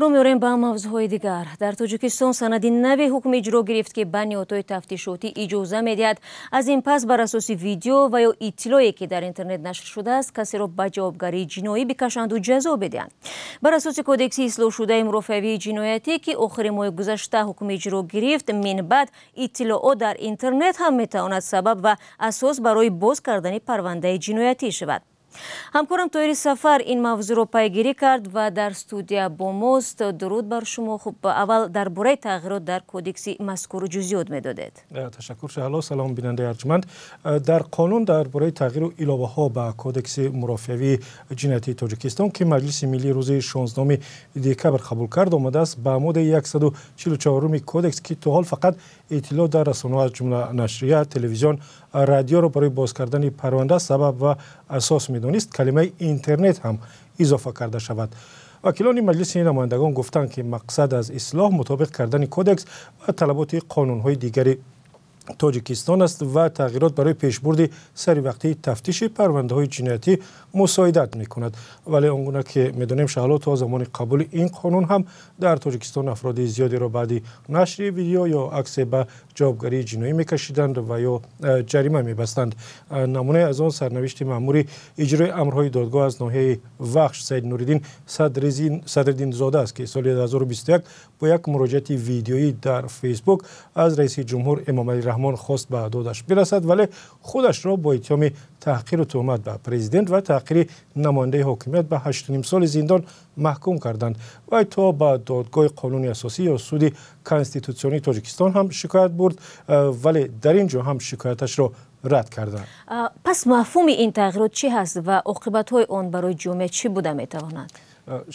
Рӯ меорем ба мавзӯъҳои дигар. Дар Тоҷикистон санади нави ҳукми иҷро гирифт, ки ба ниҳодҳои тафтишотӣ иҷоза медиҳад аз ин пас бар асоси видео ва ё иттилоъе, ки дар интернет нашр шудааст, касеро ба ҷавобгарии ҷиноӣ бикашанду ҷазо бидиҳанд. Бар асоси кодекси ислоҳшудаи мурофиавии ҷиноятӣ, ки охири моҳи гузашта ҳукми иҷро гирифт, минбаъд иттилоот дар интернет ҳам метавонад сабаб ва асос барои боз кардани парвандаи ҷиноятӣ шавад. Ҳамкорам Тоҳири Сафар ин мавзӯъро пайгирӣ кард ва дар студия бо мост. Дуруд бар шумо. Хуб, аввал дар бораи тағйирот дар кодекси мазкур ҷузъиёт медодед. Ташаккур, Шаҳло. Салом, бинандаи арҷманд. Дар қонун дар бораи тағйиру иловаҳо ба кодекси мурофиавии ҷиноятии Тоҷикистон, ки Маҷлиси Миллӣ рӯзи 16 декабр қабул кард, омадааст: ба моддаи 144 кодекс, ки то ҳол фақат иттилоъ дар расонаҳо, аз ҷумла нашрия, телевизион, радиоро барои боз кардани парванда сабаб ва асос медонист, калимаи интернет ҳам изофа карда шавад. Вакилони Маҷлиси намояндагон гуфтанд, ки мақсад аз ислоҳ мутобиқ кардани кодекс ва талаботи қонунҳои дигари Тоҷикистон аст ва тағйирот барои пешбурди саривақтии тафтиши парвандаҳои ҷиноятӣ мусоидат мекунад. Вале он гуна ки медонем, Шаҳло, то замони қабули ин қонун ҳам дар Тоҷикистон афроди зиёдеро баъди нашри видео ё аксе ба ҷавобгарии ҷиноӣ мекашиданд ва ё ҷарима мебастанд. Намунае аз он сарнавишти маъмури иҷрои амрҳои додгоҳ аз ноҳияи Вахш Саид Нуриддин Садриддинзода аст, ки соли 2021 бо як муроҷиати видеоӣ дар Фейсбук аз раиси ҷумҳур Эмомалӣ Раҳмон хост ба додаш бирасад, вале худашро бо иттиҳоми таҳқиру туҳмат ба президент ва таҳқири намояндаи ҳокимият ба 8,5 соли зиндон маҳкум карданд. Вай то ба Додгоҳи қонуни асосӣ ё Суди Конститутсионии Тоҷикистон ҳам шикоят бурд, вале дар ин ҷо ҳам шикояташро рад карданд. Пас мафҳуми ин тағйирот чӣ ҳаст ва оқибатҳои он барои ҷомеа чӣ буда метавонад?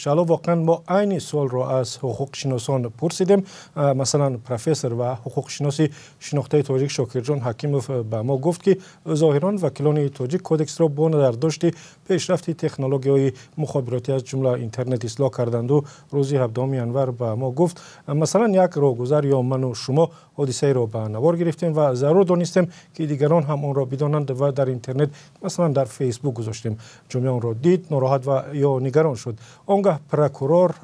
Шаҳло, воқеан мо айни суолро аз ҳуқуқшиносон пурсидем. Масалан, профессор ва ҳуқуқшиноси шинохтаи тоҷик Шокирҷон Ҳакимов ба мо гуфт, ки зоҳиран вакилони тоҷик кодексро бо назардошти пешрафти технологияҳои мухобиротӣ, аз ҷумла интернет, ислоҳ карданду рӯзи 17 январ ба мо гуфт: «Масалан, як роҳгузар ё ману шумо ҳодисаеро ба навор гирифтем ва зарур донистем, ки дигарон ҳам онро бидонанд, ва дар интернет, масалан дар Фейсбук, гузоштем. Ҷомеа онро дид, нороҳат ва ё нигарон шуд. Он гаҳ прокурор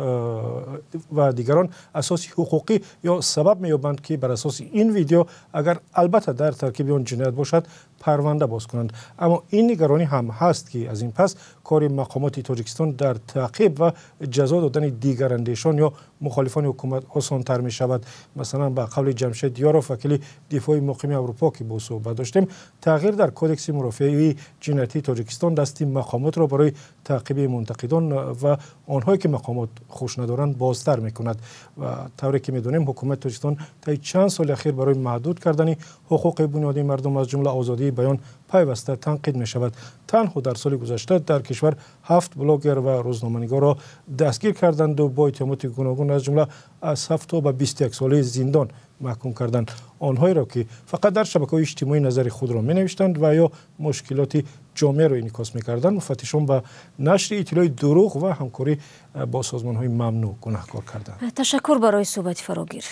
ва дигарон асоси ҳуқуқӣ ё сабаб меёбанд, ки бар асоси ин видео, агар албатта дар таркиби он ҷиноят бошад, парванда боз кунанд. Аммо ин нигаронӣ ҳам ҳаст, ки аз ин пас кори мақомоти Тоҷикистон дар таъқиб ва ҷазо додани дигарандешон ё мухолифони ҳукумат осонтар мешавад». Масалан, ба қавли Ҷамшед Диёров, вакили дифои муқими Аврупо, ки бо суҳбат доштем, тағйир дар кодекси мурофиавии ҷиноятии Тоҷикистон дасти мақомотро барои таъқиби мунтақидон ва онҳое, ки мақомот хуш надоранд, бозтар мекунад. Ва тавре ки медонем, ҳукумати Тоҷикистон таи чанд соли ахир барои маҳдуд кардани ҳуқуқи бунёдии мардум, аз ҷумла озодии баён, пайваста танқид мешавад. Танҳо дар соли гузашта дар кишвар ҳафт блогер ва рӯзноманигорро дастгир карданду бо иттиҳомоти гуногун, аз ҷумла аз 7 то ба 21 солаи зиндон маҳкум карданд онҳоеро, ки фақат дар шабакаҳои иҷтимоӣ назари худро менавиштанд ва ё мушкилоти ҷомеаро инъикос мекарданд. Муфаттишон ба нашри иттилои дурӯғ ва ҳамкорӣ бо созмонҳои мамнӯъ гунаҳкор карданд. Ташаккур барои суҳбати фарогир.